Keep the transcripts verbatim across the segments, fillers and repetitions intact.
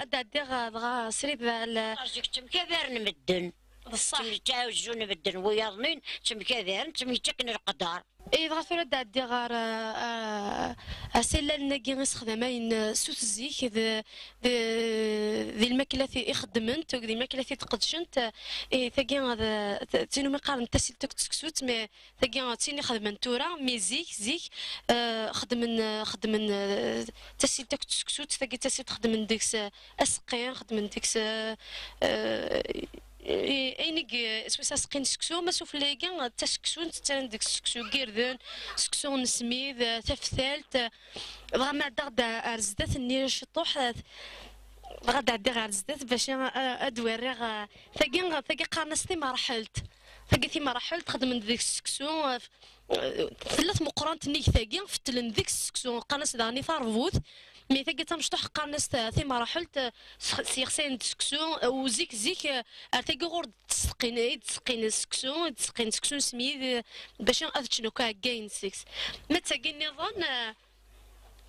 ad d-ɛeddiɣ, eh, dɣa srid al- Zik ttemkabaren medden. Beṣṣeḥ. Ttemkabaren medden, wiyaḍnin ttemkabaren, ttemyettakken leqder. Eh, dɣa tura ad d-ɛeddiɣ ɣer, eh, eh, asallalen-agi isexdamayen, eh, s utzik d, d, di lmaklat i xeddment, akked lmaklat i d-qedcent, eh, tagi d, d tin umi qqaren tasilt akked tseksut, mais tagi d tin i xedmen tura, mais zik, zik, eh, xedmen, eh, xedmen, eh, tasilt akked tseksut, tagi d tasilt xedmen deg-s, eh, aseqqi, xedmen deg-s, eh, eh, i-, ayen i g-, s wis aseqqi n seksu, ma sufella-agi d taseksu, ntettaren deg-s seksu n yirden, seksu n smid, eh, taftalt, eh, dɣa ma ɛeddaɣ-d ar zdat-nni ciṭuḥ, eh, dɣa ad ɛeddiɣ ar zdat bac a-, a-, ad werriɣ, eh, tagi, tagi qqaren-as timreḥelt. Tagi timreḥelt xedmen deg-s seksu, eh, f-, eh, tella tmeqqrant nnig tagi, fettlen deg-s seksu, qqaren-as daɣen i tarbut, mi tagi tamecṭuḥt qqaren-as ta-, timreḥelt, eh, s-, s yexsayen n seksu, eh, u zik, zik, eh, ar tagi ɣur d-tseqqin, i d-tseqqin seksu, i d-tseqqin seksu n smid, eh, bac ad ččen akk ɛeggayen seg-s. Ma d tagi nniḍen, eh,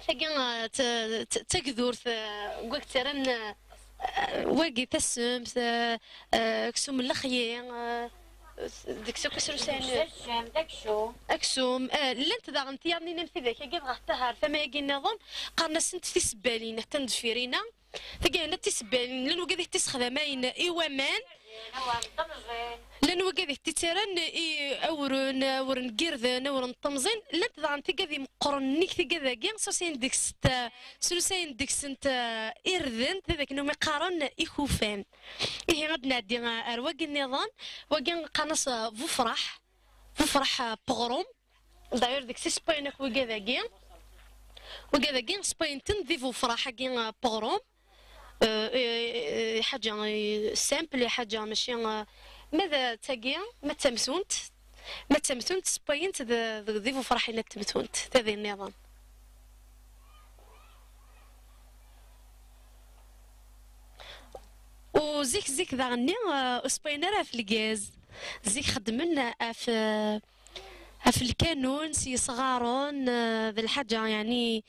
tagi, eh, t-, t-, d tagdurt, eh, n wagi ttarran, eh, wagi tasemt, eh, eh, aksum n lexyi, eh, deg-s akk isrusayen. Aksum, eh, llant daɣen tiyaḍnin am tidak-agi dɣa ttahar tama-agi nniḍen, qqaren-asent tisebbalin, attan deffir-ina. Tagi hna tisebbalin, llan wigad i t-issexdamayen i waman, llan wigad i t-ittarran i awren, awren n yirden, awren n temẓin, llant daɣen tigad imeqqren nnig tigad-agi, srusayen deg-sent, srusayen deg-sent, eh, irden, d akken umi qqaren ikufan. Ihi ad nɛeddi, eh, ar wagi nniḍen, wagi qqaren-as, eh, bufraḥ, bufraḥ, eh, n weɣrum. D'ailleurs, deg-s i sewwayen akk wigad-agi. Wigad-agi sewwayen-ten di bufraḥ-agi, eh, n weɣrum. Eh, eh, eh, ḥaǧa, eh, simple, ḥaǧa mačči, eh, ma d tagi, ma d tamtunt, ma d tamtunt sewwayen-tt d, d, di bufraḥ-ina n temtunt, tagi nniḍen. U zik, zik daɣen-nni, eh, ur sewwayen ara ɣef lgaz. Zik xeddmen ɣef, eh, ɣef lkanun s yesɣaren, eh, d lḥaǧa, yeɛni,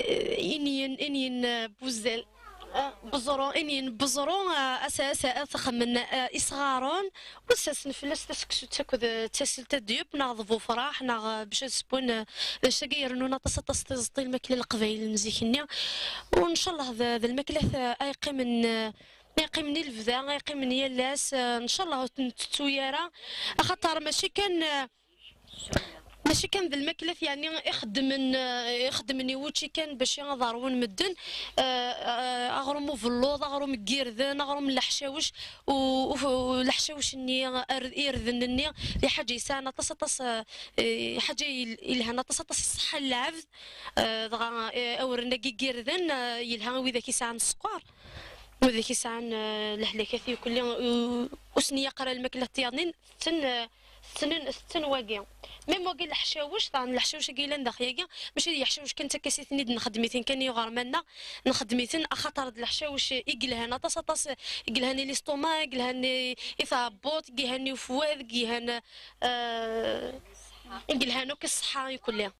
eh, inyen, inyen, eh, n wuzzal. Eh, beẓru, inyen n beẓru, eh, asa, asa, ad t-xemmen, eh, isɣaren, u ad sersen fell-as taseksut akked, eh, tasilt ad d-yeww, neɣ d bufraḥ, neɣ, eh, bac ad sewwen, eh, d acu-agi irennun aṭas, aṭas tiẓeṭ i lmakla n Leqbayel n zik-nni. U ncallah d, d lmaklat, eh, ay qqimen, eh, ay qqimen i lebda, ay qqimen yal ass, eh, ncallah ur ten-nettettu ara, axaṭer mačči kan, eh, mačči kan d lmaklat, yeɛni, ixeddmen, eh, ixeddmen i wučči kan bac ad ṛwun medden, eh, eh, aɣrum ubelluḍ, aɣrum n yirden, aɣrum n leḥcawec, u, u, u leḥcawec-nni, ar-, irden-nni, d ḥaǧa yesɛan aṭas, aṭas, eh, eh, ḥaǧa yel-, yelhan aṭas, aṭas i ṣṣeḥḥa n lɛebd, eh, dɣa, eh, awren-agi n yirden, eh, yelha i widak yesɛan sskeṛ, widak yesɛan, eh, lehlakat i ukelli, u, ur sen-yaqir ara lmaklat tiyaḍnin, tetten, eh, tetten, tetten wagi. Même wagi leḥcawec, daɣen leḥcawec-agi yellan daxel-agi, mačči d leḥcawec kan d takkasit-nni i d-nxeddem-iten kan i uɣerma-nneɣ, nxeddem-iten axaṭer d leḥcawec i yelhan aṭas, aṭas, i yelhan i l'estomac, i yelhan i, i tɛebbuḍt, i yelhan i ufwad, i yelhan, eh, i yelhan akk i ṣṣeḥḥa i ukelli.